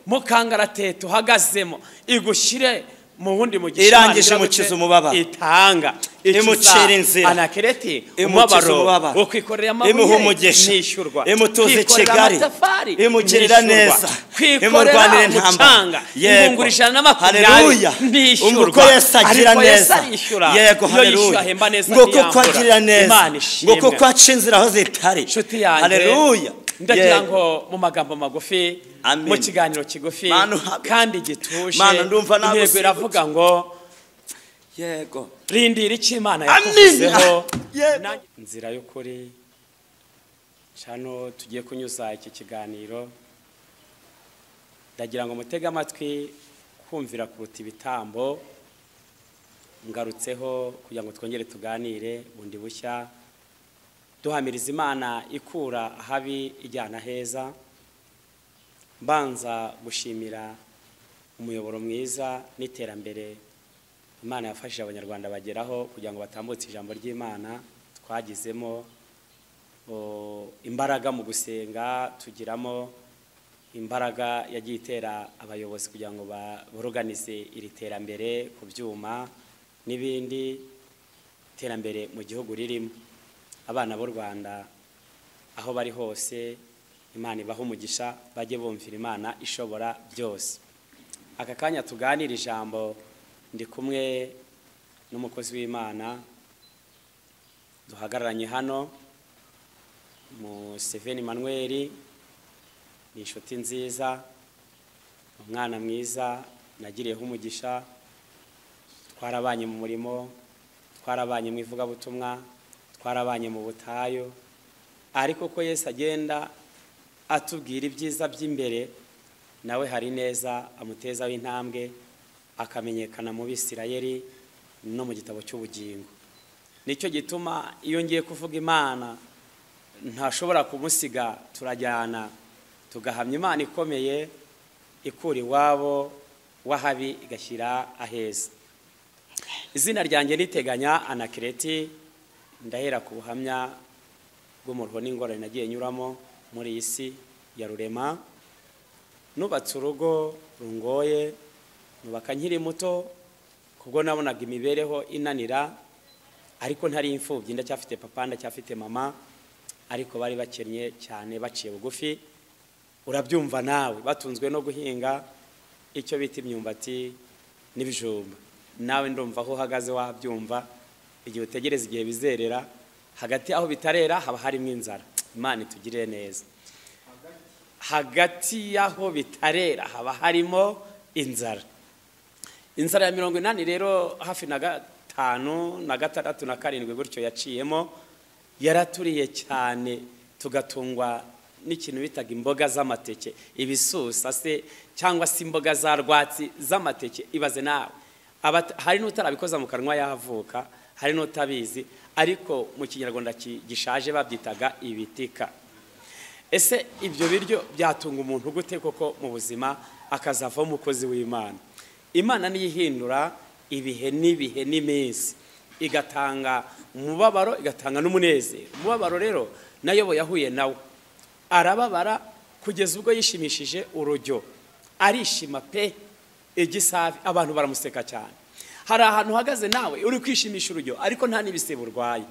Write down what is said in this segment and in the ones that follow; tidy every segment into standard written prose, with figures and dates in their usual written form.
Mu kangaratete uhagazemo, igushyire mu wundi mugisha. Irangije imukiza umubabaro. Itanga Imucira inzira. Anakereti Imukiza umubabaro umubabaro. Wo kwikorera amabuye Imuha umugisha. Nishyurwa. Imutuza i Kwikorera Kigali. amatafari, Imugirira nishyurwa. neza. Kwikorera Imurwanira intambara. umucanga Yego. ingunguru 120, Haleluya. nishyurwa. Umva uko Yesu agira Ariko Yesu neza. arishyura. Yego, Iyo yishyura haleluya. ahemba neza, Ngo kuko ntiyambura. agira neza. Imana Ngo ishimwe. kuko aca inzira aho zitari. Nshuti yanjye, Haleluya. ndagira Yego. ngo mu magambo magufi, Amen. mu kiganiro kigufi Mana uhabe. kandi gituje, Mana, ndumva intego nagusimbutse. iravuga ngo Yego. rindira icyo Imana Amen. yakuvuzeho. Yego. Inzira y'ukuri cano tugiye kunyuza iki kiganiro, ndagira ngo mutege amatwi. Kumvira kuruta ibitambo. Ngarutseho kugira ngo twongere tuganire bundi bushya, duhamiriza Imana ikura ahabi ijyana heza. Mbanza gushimira umuyoboro mwiza n'iterambere Imana yafashije Abanyarwanda bageraho kugira ngo batambutse ijambo ry'Imana. Twagizemo imbaraga mu gusenga, tugiramo imbaraga yagiye itera abayobozi kugira ngo boroganize iri terambere ku byuma n'ibindi terambere mu gihugu ririmo. Abana b'u Rwanda aho bari hose, Imana ibaha umugisha, bajye bumvira Imana ishobora byose. Aka kanya tuganira ijambo, ndi kumwe n'umukozi w'Imana duhagararanye hano, Museveni Manuel. Ni inshuti nziza, umwana mwiza nagiriyeho umugisha. Twarabanye mu murimo, twarabanye mu ivugabutumwa, twarabanye mu butayu. Ariko ko Yesu agenda atubwira ibyiza by'imbere, nawe hari neza amutezaho intambwe, akamenyekana mu Bisirayeli no mu gitabo cy'ubugingo. Nicyo gituma iyo ngiye kuvuga Imana ntashobora kumusiga, turajyana tugahamya Imana ikomeye ikura iwabo w'ahabi igashyira aheza. Izina ryanjye niteganya Anakireti. Ndahera ku buhamya bw'umuruho n'ingorane nagiye nyuramo muri iyi si ya rurema. Nubatse urugo rungoye, nubaka nkiri muto kubwo nabonaga imibereho inanira, ariko ntari imfubyi, ndacyafite papa, ndacyafite mama, ariko bari bakennye cyane, baciye bugufi, urabyumva nawe, batunzwe no guhinga icyo bita imyumbati n'ibijumba. Nawe ndumva aho uhagaze wabyumva. Igihe utegereza igihe bizerera, hagati aho bitarera haba harimo inzara. Imana itugirire neza. Hagati y'aho bitarera haba harimo inzara. Inzara ya 80 rero hafi na 5 na 6 na 7 gutyo yaciyemo, yaraturiye cyane, tugatungwa n'ikintu bitaga imboga z'amateke, ibisusa se cyangwa se imboga za rwatsi z'amateke. Ibaze nawe, hari n'utarabikoza mu kanwa yavuka, hari n'utabizi, ariko mu Kinyarwanda gishaje babyitaga ibitika. Ese ibyo biryo byatunga umuntu gute koko mu buzima, akazavamo umukozi w'Imana? Imana niyo ihindura ibihe n'ibihe n'iminsi, igatanga umubabaro, igatanga n'umunezero. Umubabaro rero nayo yahuye nawo, arababara kugeza ubwo yishimishije urujyo, arishima pe, igisavi, abantu baramuseka cyane. Hari ahantu uhagaze nawe uri kwishimisha urujyo, ariko nta n'ibisebe urwaye,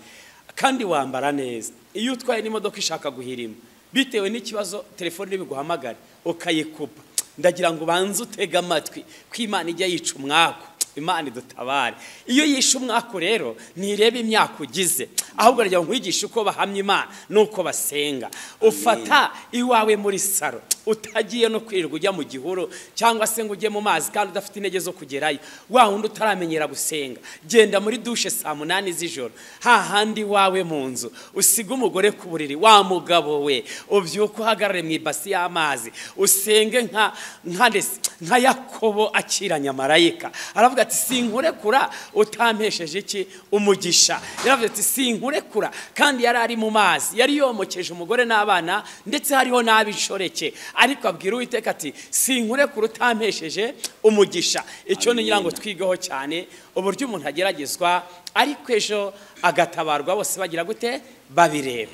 kandi wambara neza. Iyo utwaye n'imodoka ishaka guhirima bitewe n'ikibazo, telefone ntibiguhamagare ukayikupa. Ndagira ngo ubanze utege amatwi ko Imana ijya yica umwaku. Imana idutabare. Iyo yishe umwaku rero ntireba imyaka ugize, ahubwo aragira ngo nkwigishe uko bahamya Imana n'uko basenga. Ufata iwawe muri saro, utagiye no kwirirwa ujya mu gihuru cyangwa se ngo ujye mu mazi kandi udafite intege zo kugerayo, wa wundi utaramenyera gusenga, genda muri dushe saa 8 z'ijoro, hahandi iwawe mu nzu, usiga umugore ku buriri, wa mugabo we ubyuke uhagarare mu ibasi y'amazi, usenge nka Yakobo akiranya marayika. Aravuga ati sinkurekura utampesheje iki umugisha. Yaravuze ati sinkurekura, kandi yari ari mu mazi, yari yomokeje umugore n'abana, ndetse hariho n'abishoreke, ariko abwira Uwiteka ati sinkurekura utampesheje umugisha. Icyo ni ngira ngo twigeho cyane uburyo umuntu ageragezwa, ariko ejo agatabarwa bose bagira gute babireba.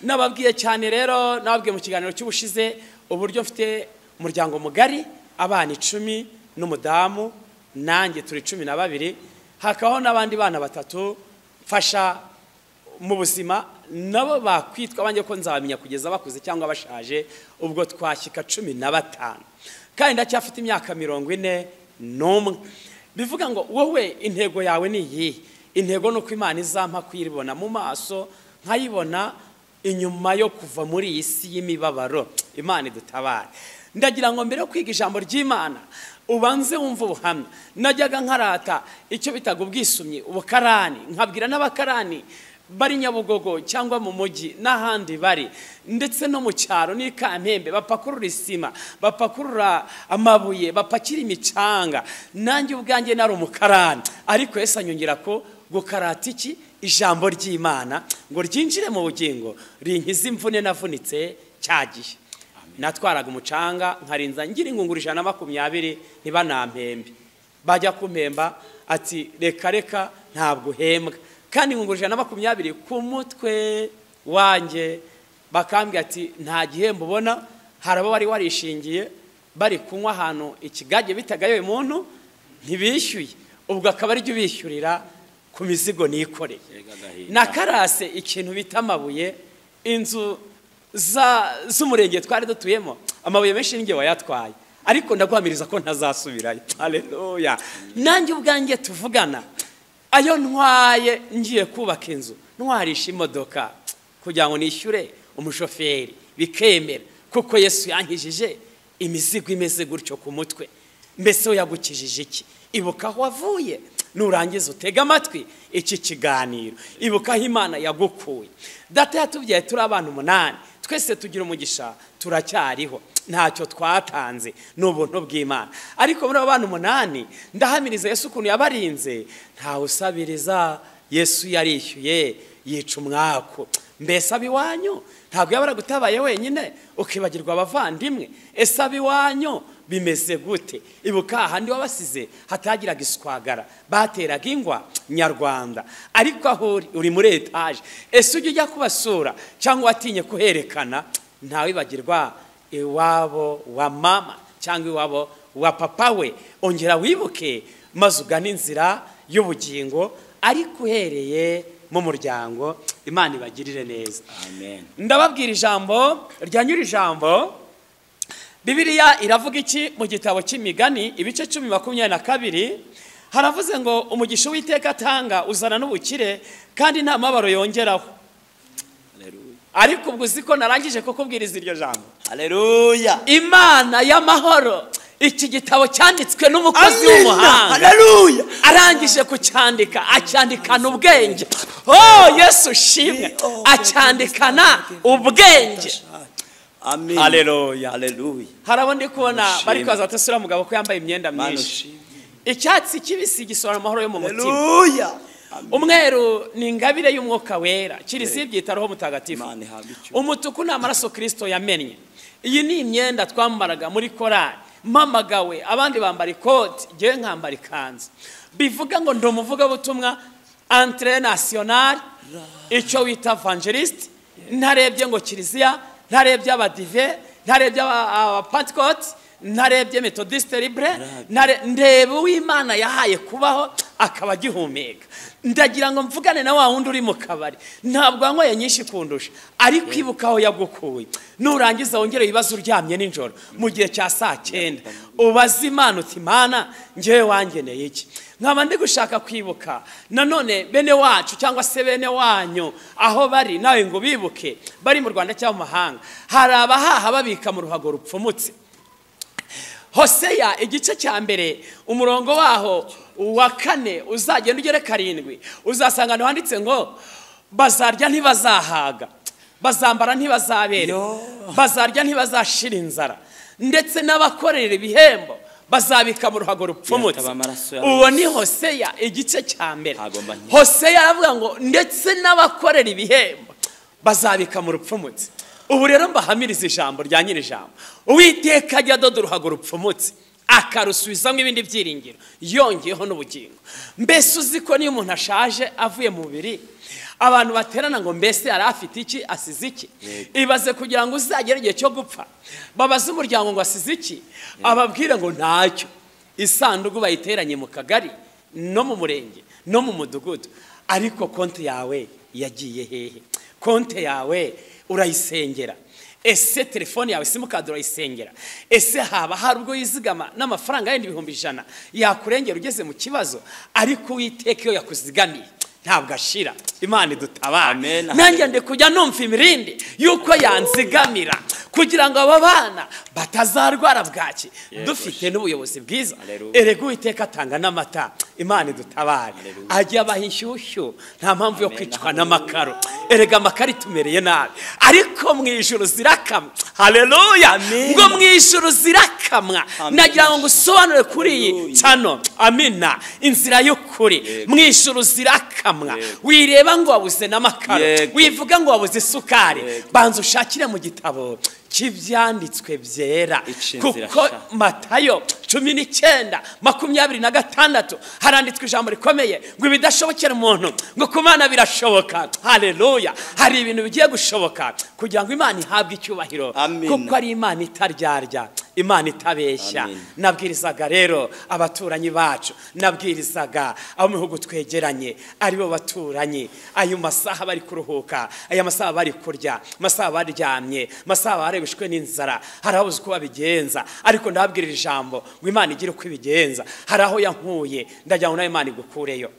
Nababwiye cyane rero, nababwiye mu kiganiro cy'ubushize uburyo mfite Umuryango mugari, abana 10 n'umudamu, nanjye turi 12, hakabaho n'abandi bana 3 mfasha mu buzima, nabo bakwitwa abanjye ko nzabamenya kugeza bakuze cyangwa bashaje, ubwo twashyika 15. Kandi ndacyafite imyaka 41. Bivuga ngo wowe intego yawe ni iyihe? Intego ni uko Imana izampa kuyibona mu maso, nkayibona inyuma yo kuva muri iyi si y'imibabaro. Imana idutabare. Ndagira ngo mbere yo kwiga ijambo ry'Imana ubanze wumve ubuhamya. Najyaga nkarata icyo bitaga ubwisumyi, ubukarani, nkabwira n'abakarani bari Nyabugogo cyangwa mu mujyi n'ahandi bari, ndetse no mu cyaro n'i Kampembe, bapakurura isima, bapakurura amabuye, bapakira imicanga. Nanjye ubwanjye nari umukarani, ariko Yesu anyongera ko gukarata iki? Ijambo ry'Imana ngo ryinjire mu bugingo, rinkize imvune navunitse cya gihe. Natwaraga umucanga nkarinza ngira ingunguru 120 ntibanampembe. Bajya kumpemba ati reka reka ntabwo uhembwa, kandi ingunguru 120 ku mutwe wanjye. Bakambwira ati nta gihembo ubona. Hari abo bari warishingiye bari kunywa ahantu ikigage bitagayo umuntu ntibishyuye, ubwo akaba ari byo bishyurira ku mizigo nikoreye. Nakarase ikintu bita amabuye, inzu z'umurenge twari dutuyemo amabuye menshi ninjye wayatwaye, ariko ndaguhamiriza ko ntazasubirayo. Haleluya. Nanjye ubwanjye tuvugana, ayo ntwaye ngiye kubaka inzu, ntwarisha imodoka kugira ngo nishyure umushoferi bikemera, kuko Yesu yankijije imizigo imeze gutyo ku mutwe. Mbese we yagukijije iki? Ibuka aho wavuye, nurangiza utega amatwi iki kiganiro. Ibuka aho Imana yagukuye. Data yatubyaye turi abana 8, twese tugira umugisha, turacyariho, ntacyo twatanze, ni ubuntu bw'Imana. Ariko muri abo bana 8 ndahamiriza Yesu ukuntu yabarinze, ntawe usabiriza. Yesu yarishyuye yica umwaku. Mbese abiwanyu ntabwo yabara gutabaye wenyine ukibagirwa abavandimwe? Ese abiwanyu bimeze gute? Ibuka ahandi wabasize hatagiraga iswagara, bateraga ingwa nyarwanda, ariko aho uri muri etaje. Ese ujya ujya kubasura cyangwa watinye kuherekana? Ntawibagirwa iwabo wa mama cyangwa iwabo wa papa we. Ongera wibuke maze ugane inzira y'ubugingo, ariko uhereye mu muryango. Imana ibagirire neza. Amen. Ndababwira ijambo rya nyiri ijambo. Bibiliya iravuga iki mu gitabo cy'Imigani ibice 10:22? Haravuze ngo umugisha Uwiteka atanga uzana n'ubukire, kandi nta mabaro yongeraho. Haleluya. Ariko ubwo uzi ko narangije kukubwiriza iryo jambo. Haleluya. Imana y'amahoro, iki gitabo cyanditswe n'umukozi w'umuhanga. Haleluya. Arangije kucyandika, acyandikana ubwenge. Oh Yesu shimwe, acyandikana ubwenge. Amen. Haleluya. Haleluya. Harabo ndi kubona bari kwaza atasura mugabo ko yambaye imyenda myinshi. Icyatsi kibisi gisobanura amahoro yo mu mutima. Haleluya. Umweru ni ingabire y'umwuka wera, kiriziya byita Roho Mutagatifu. Umutuku ni amaraso Kristo yamennye. Iyi ni imyenda twambaraga muri korali, mpamagawe abandi bambara ikoti, ngewe nkambara ikanzu. Bivuga ngo ndi umuvugabutumwa entre national, icyo wita evangelist, ntarebye ngo kiliziya, ntarebye abadive, ntarebye abapantekote, ntarebye methodiste libre, ndeba uw'Imana yahaye kubaho akaba agihumeka. Ndagira ngo mvugane na wa wundi uri mu kabari, ntabwo wanyweye nyinshi kundusha, ariko ibuka aho yagukuye. Nurangiza wongere ibibazo uryamye nijoro mu gihe cya saa 9, ubaze Imana uti Imana ngewe wangeneye iki? Nkaba ndi gushaka kwibuka nanone bene wacu cyangwa se bene wanyu aho bari, nawe ngo bibuke, bari mu Rwanda cyangwa mu mahanga. Hari abahaha babika mu ruhago rupfumutse. Hoseya igice cya 1 umurongo waho wa 4 uzagenda ugere 7, uzasanga handitse ngo bazarya ntibazahaga, bazambara ntibazabere, bazarya ntibazashira inzara, ndetse n'abakorera ibihembo bazabika mu ruhago rupfumutse. Uwo ni Hoseya igice cya 1. Hoseya aravuga ngo ndetse n'abakorera ibihembo bazabika mu rupfumutse. Ubu rero mbahamiriza ijambo rya nyiri ijambo. Uwiteka ajya adoda uruhago rupfumutse, akarusubizamo ibindi byiringiro, yongeyeho n'ubugingo. Mbese uzi ko niyo umuntu ashaje avuye mu mubiri, abantu baterana ngo mbese yari afite iki, asize iki? Ibaze kugira ngo uzagere igihe cyo gupfa, babaze umuryango ngo asize iki, ababwire ngo ntacyo. Isanduku bayiteranye mu kagari no mu murenge no mu mudugudu, ariko konti yawe yagiye hehe? Konti yawe urayisengera? Ese telefone yawe simukadi urayisengera? Ese haba hari ubwo yizigama n'amafaranga yenda 100,000 yakurengera ugeze mu kibazo? Ariko Uwiteka iyo yakuzigamiye ntabwo ashira. Imana idutabara. Nanjye ndi kujya numva imirindi yuko yanzigamira kugira ngo aba bana batazarwara bwaki. Dufite n'ubuyobozi bwiza. Erega Uwiteka atanga n'amata. Imana idutabare. Ajya abaha inshyushyu, nta mpamvu yo kwicwa n'amakaro. Erega amakaro itumereye nabi, ariko mu ijuru zirakamwa. Haleluya! Ngo mu ijuru zirakamwa. Nagira ngo ngusobanure kuri iyi cano, amina, inzira y'ukuri. Mu ijuru zirakamwa. Wireba ngo wabuze n'amakaro, wivuga ngo wabuze isukari, banza ushakire mu gitabo cy'ibyanditswe byera. Kuko Matayo 19:26 haranditswe ijambo rikomeye ngo ibidashobokera umuntu ngo ku Mana birashoboka. Haleluya! Hari ibintu bigiye gushoboka kugira ngo Imana ihabwe icyubahiro, kuko ari Imana itaryarya, Imana itabeshya. Nabwirizaga rero abaturanyi bacu, nabwirizaga abo mu bihugu twegeranye, aribo baturanyi, ayo masaha bari kuruhuka, aya masaha bari kurya, masaha baryamye, masaha barebeshwe n'inzara, hari ababuze uko babigenza. Ariko ndababwirira ijambo ngo Imana igire uko ibigenza. Hari aho yankuye, ndagira ngo nawe Imana igukureyo.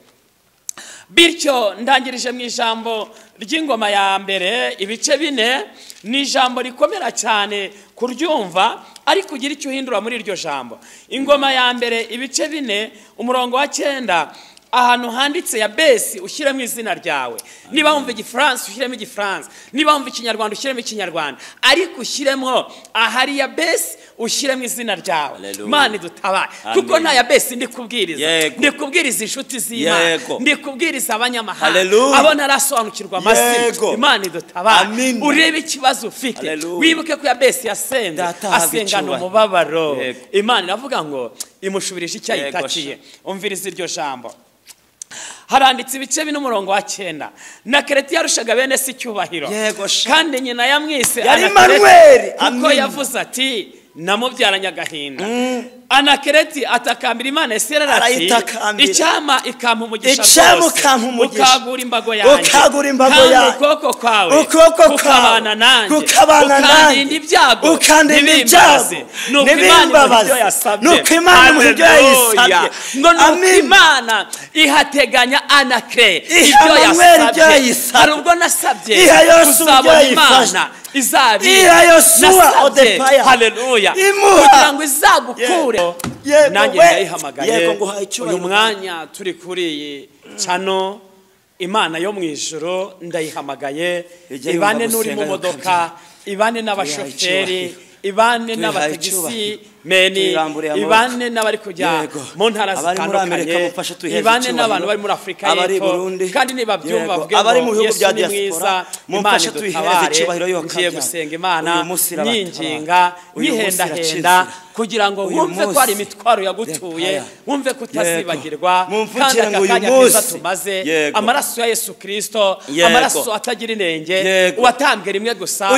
Bityo ndangirije mu ijambo ry'ingoma ya mbere ibice 4, ni ijambo rikomera cyane kuryumva, ariko ugira icyo uhindura muri iryo jambo. Ingoma ya mbere ibice 4 umurongo wa 9, ahantu handitse ya besi ushyiremo izina ryawe. Niba wumva igifaransa ushyiremo igifaransa, niba wumva ikinyarwanda ushyiremo ikinyarwanda, ariko ushyiremo ahari ya besi ushyiremo izina ryawe. Imana idutabare. Kuko nta ya besi ndi kubwiriza, ndi kubwiriza inshuti z'Imana, ndi kubwiriza abanyamahanga, abo ntarasobanukirwa amazina. Imana idutabare. Urebe ikibazo ufite, wibuke ko ya besi yasenze, asengana umubabaro. Imana iravuga ngo imushubirije icyo ayitakiye. Umviriza iryo jambo. Haranditse ibice 4 umurongo wa 9. Na Kereti yarushaga bene se icyubahiro, kandi nyina yamwise Emanuweli, kuko yavuze ati namubyaranye agahinda. Anakereti atakambira Imana Isirayeli ati icyama ikampa umugisha rwose, ukagura imbago yanjye, kandi ukuboko kwawe kukabana nanjye, ukandinda ibyago ntibimbabaze. Nuko Imana ibyo yasabye, ngo nuko Imana ihateganya Anakre ibyo yasabye. Hari ubwo nasabye kuzabona Imana izabi nasabye, haleluya, kugira ngo izagukure. Nanjye ndayihamagaye uyu mwanya turi kuri iyi cano. Imana yo mu ijuru ndayihamagaye, ibane n'uri mu modoka, ibane n'abashoferi, ibane n'abatagisi meni, ibane n'abari kujya mu ntara zitandukanye, ibane n'abantu bari muri Afurika y'Epfo. Kandi niba byumva bavuge ngo Yesu ni mwiza, Imana idutabare. Ngiye gusenga Imana nyinginga, nyihendahenda, kugira ngo wumve ko hari imitwaro yagutuye, wumve ko utazibagirwa. Kandi aka kanya keza tumaze, amaraso ya Yesu Kristo, amaraso atagira inenge, uwatambwe rimwe gusa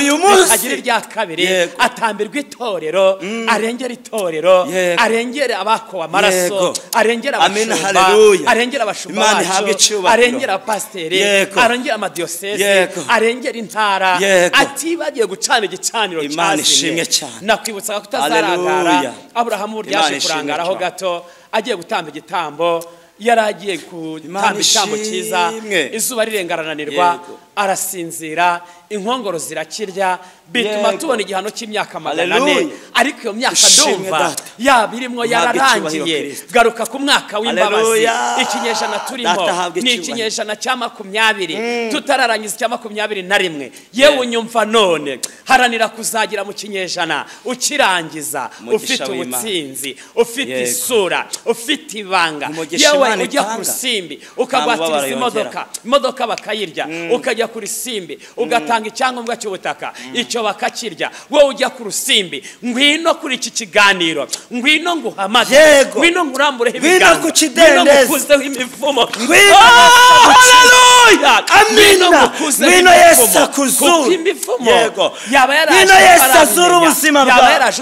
atagira irya kabiri, atambirwa itorero, arengera itorero, arengera abakowe amaraso, arengera abashumba, arengera abashumba bacu, arengera abapasiteri, arengera amadiyoseze, arengera intara, atibagiye gucana igicaniro cyazimye. Nakwibutsaga kutazarangara. Aburahamu yaje kurangaraho gato, agiye gutamba igitambo, yari agiye gutamba igitambo cyiza, izuba rirengarananirwa, arasinzira, inkongoro zirakirya, bituma tubona igihano cy'imyaka 400. Ariko iyo myaka ndumva yaba irimo yararangiye. Garuka ku mwaka w'imbabazi. Ikinyejana turimo ni ikinyejana cya 20, tutararangiza icya 21. Yewe unyumva none, haranira kuzagira mu kinyejana ukirangiza ufite ubutsinzi, ufite isura, ufite ibanga. Yewe ujya ku rusimbi ukagwatiriza imodoka, imodoka bakayirya, ukajya ku rusimbi ugatanga icyangombwa cy'ubutaka, icyo Icyo bakakirya. Wowe ujya ku rusimbi, ngwino kuri iki kiganiro, ngwino nguhamagare, ngwino ngurambureho ibiganza, ngwino ngukuzeho imivumo. Haleluya! Amina. Ngwino Yesu akuzure. Imivumo yaba yaraje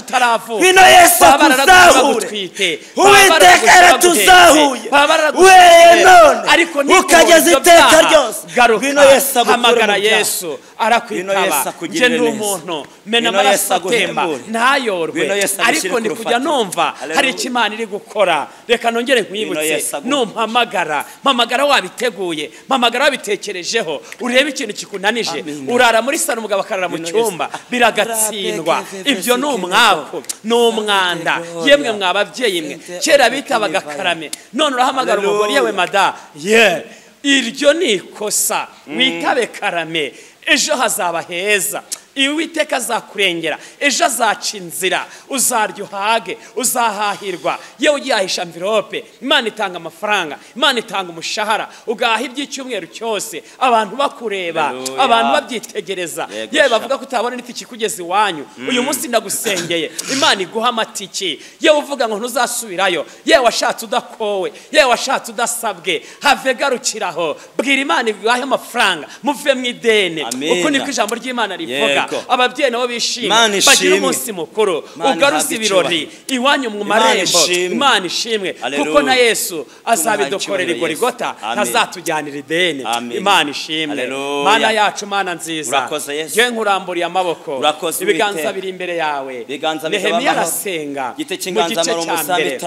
utaravuka, ngwino Yesu akuzahure. Uwiteka yaratuzahuye uhereye none ukageza iteka ryose. Ngwino Yesu, hamagara Yesu arakwitaba. Nje ndi umuntu mena amaraso atemba ntayorwe, ariko ndi kujya numva hari icyo Imana iri gukora. Reka nongere nkwibutse, numpamagara, mpamagara wabiteguye, mpamagara wabitekerejeho, urebe ikintu kikunanije. Urara muri salo, umugabo akarara mu cyumba, biragatsindwa. Ibyo ni umwaku, ni umwanda. Yemwe mwa babyeyi mwe, kera bitabaga karame, none urahamagara umugore, yewe mada, ye iryo ni ikosa. Witabe karame, ejo hazaba heza. Uwiteka azakurengera, ejo azaca inzira, uzarya uhage, uzahahirwa. Yewe ugihahisha envelope, Imana itanga amafaranga, Imana itanga umushahara, ugaha iby'icyumweru cyose, abantu bakureba, abantu babyitegereza. Yewe bavuga ko utabona n'itiki kugeza iwanyu. Uyu munsi ndagusengeye, Imana iguha amatiki. Yewe uvuga ngo ntuzasubirayo, yewe washatse udakowe, yewe washatse udasabwe, have garukiraho, bwira Imana iguhe amafaranga, muve mu ideni. Uko niko ijambo ry'Imana rivuga. Ababyeyi nabo bishimye, bagira umunsi mukuru, ugaruza ibirori iwanyu mu marembo. Imana ishimwe, kuko na Yesu azabidukorera igorigota, ntazatujyanira ideni. Imana ishimwe. Mana yacu, Mana nziza, nge nkuramburiye amaboko, ibiganza biri imbere yawe. Nehemiya arasenga mu gice cya mbere,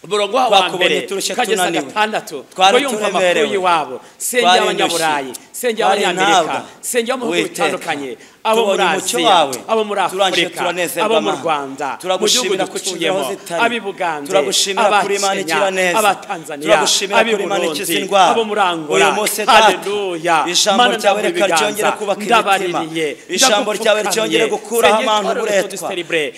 umurongo wa mbere kageza 6, ngo yumva amakuru y'iwabo. Sengera abanyaburayi, sengera abanyamerika, sengera mu bihugu bitandukanye, abo muri Aziya, abo muri Afurika, abo mu Rwanda, mu gihugu dutuyemo, ab'i Bugande, abakenya, abatanzania, ab'i Burundi, abo muri Angola. Haleluya! Ijambo ryawe reka ryongere kubaka imitima, ijambo ryawe ryongere gukuraho abantu uburetwa.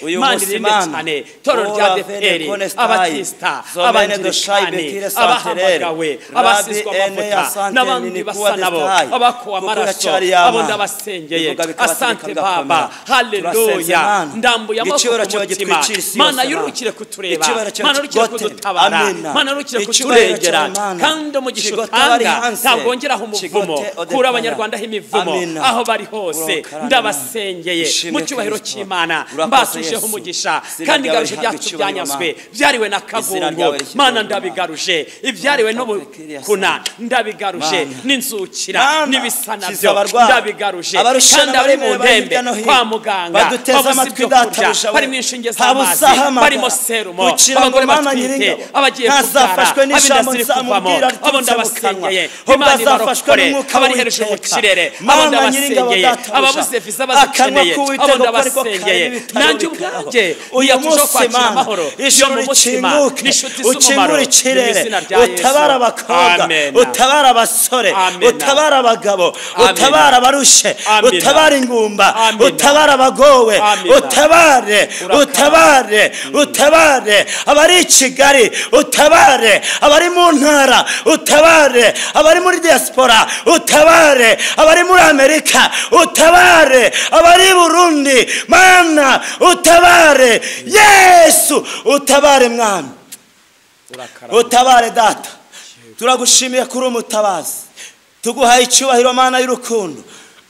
Uyu munsi Mana, torero rya ADEPR, abatista, abangilikani, abahamagawe, abasizwe amavuta n'abandi basa nabo, abakuwe amaraso, abo ndabasengeye. Asante Baba, haleluya. Ndambuye amaboko ku mutima. Mana yurukire kutureba, Mana yurukire kudutabara, Mana yurukire kuturengera. Kandi umugisha utanga ntabwo wongeraho umuvumo. Kura abanyarwanda imivumo aho bari hose, ndabasengeye mu cyubahiro cy'Imana, mbasujeho umugisha. Kandi ngaruje ibyacu byanyazwe, byariwe na Kagungu. Mana ndabigaruje, ibyariwe n'ubukuna ndabigaruje, n'inzukira n'ibisa nabyo ndabigaruje. Kandi abari mu ndembe kwa muganga babuze ibyo kurya, barimo inshinge z'amazi, barimo serumo, abagore batwite, abagiye kubyara, ab'inda ziri kuvamo, abo ndabasengeye. Imana ibarokore, abari hejuru mu kirere, abo ndabasengeye, ababuze viza bazikeneye, abo ndabasengeye. Nanjye ubwanjye niyatuje kwakira amahoro yo mu mutima n'inshuti z'umumaro mu izina rya Yesu. Utabara abakobwa, utabara abasore, utabara abagabo, utabara abarushe, utabara ingumba, utabara abagowe, utabare, utabare, utabare abari i Kigali, utabare abari mu ntara, utabare abari muri diaspora, utabare abari muri Amerika, utabare abari i Burundi. Mana utabare, Yesu utabare Mwami, utabare Data. Turagushimiye kuri umutabazi, tuguhaye icyubahiro Mana y'urukundo,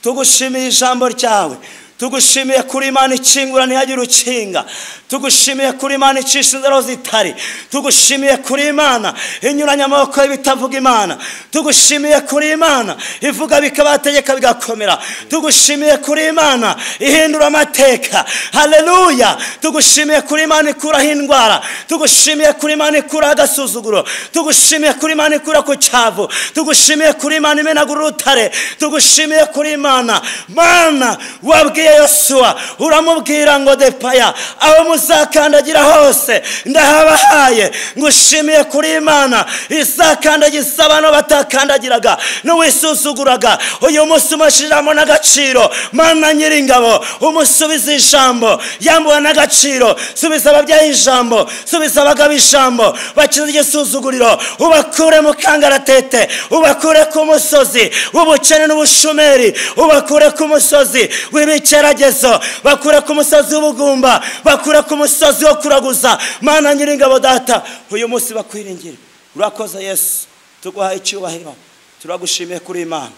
tugushimiye ijambo ryawe, tugushimiye kuri Imana ikingura ntihagire ukinga, tugushimiye kuri Imana icisha inzara zitari, tugushimiye kuri Imana inyuranya amaboko y'ibitavuga Imana, tugushimiye kuri Imana ivuga bikabategeka bigakomera, tugushimiye kuri Imana ihindura amateka. Haleluya! Tugushimiye kuri Imana ikuraho indwara, tugushimiye kuri Imana ikuraho agasuzuguro, tugushimiye kuri Imana ikura ku cyavu, tugushimiye kuri Imana imenagura urutare, tugushimiye kuri Imana. Mana wabwiye Yosuwa uramubwira ngo depaya aho muzakandagira hose ndahabahaye. Ngushimiye kuri Imana izakandagiza abantu batakandagiraga n'uwisuzuguraga. Uyu munsi umushyiramo n'agaciro. Mana nyiringabo, umusubize ijambo, yambuwe n'agaciro. Subiza ababyeyi ijambo, subiza abagabo ijambo, bakize igisuzuguriro, ubakure mu kangaratete, ubakure ku musozi w'ubukene n'ubushomeri, ubakure ku musozi w'ibikera bigeragezo, bakure ku musozi w'ubugumba, bakure ku musozi wo kuraguza. Mana nyiringabo data, uyu munsi bakwiringire. Urakoze Yesu, tuguhaye icyubahiro, turagushimiye kuri Imana,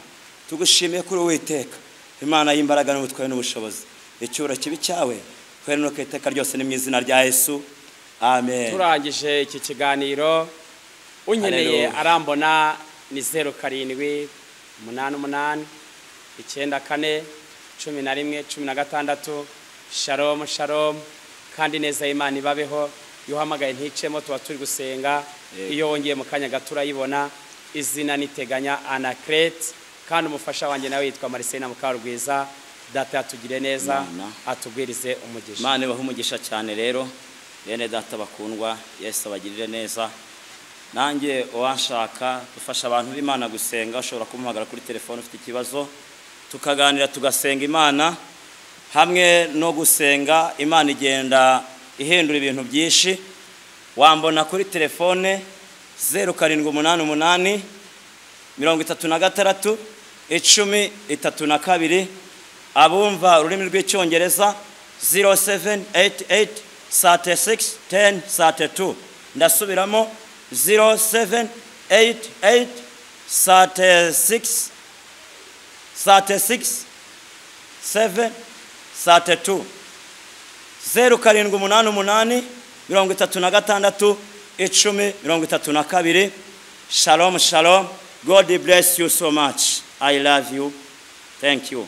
tugushimiye kuri Uwiteka, Imana y'imbaraga n'ubutware n'ubushobozi. Icyubahiro kibi cyawe kwenuka iteka ryose, ni mu izina rya Yesu, amen. Turangije iki kiganiro, unkeneye Hallelujah. arambona ni 07 88 94 11 16. Shalom shalom, kandi neza y'Imana ibabeho. Iyo uhamagaye nticemo, tuba turi gusenga. Iyo wongeye mu kanya gato urayibona. Izina niteganya Anaclet, kandi umufasha wanjye nawe yitwa Marcelina Mukarugwiza. Data yatugire neza, Imana. atugwirize umugisha. Imana ibahe umugisha cyane. Rero bene data bakundwa, Yesu abagirire neza. Nanjye uwanshaka gufasha abantu b'Imana gusenga, ushobora kumuhamagara kuri telefone ufite ikibazo, tukaganira, tugasenga Imana. Hamwe no gusenga Imana igenda ihindura ibintu byinshi. Wambona kuri telefone 0788 36 10 32. Abumva ururimi rw'Icyongereza, 0788 36 10 32. Ndasubiramo, 0788 36 36 7 32, 0788 36 10 32. Shalom shalom, God bless you so much. I love you, thank you.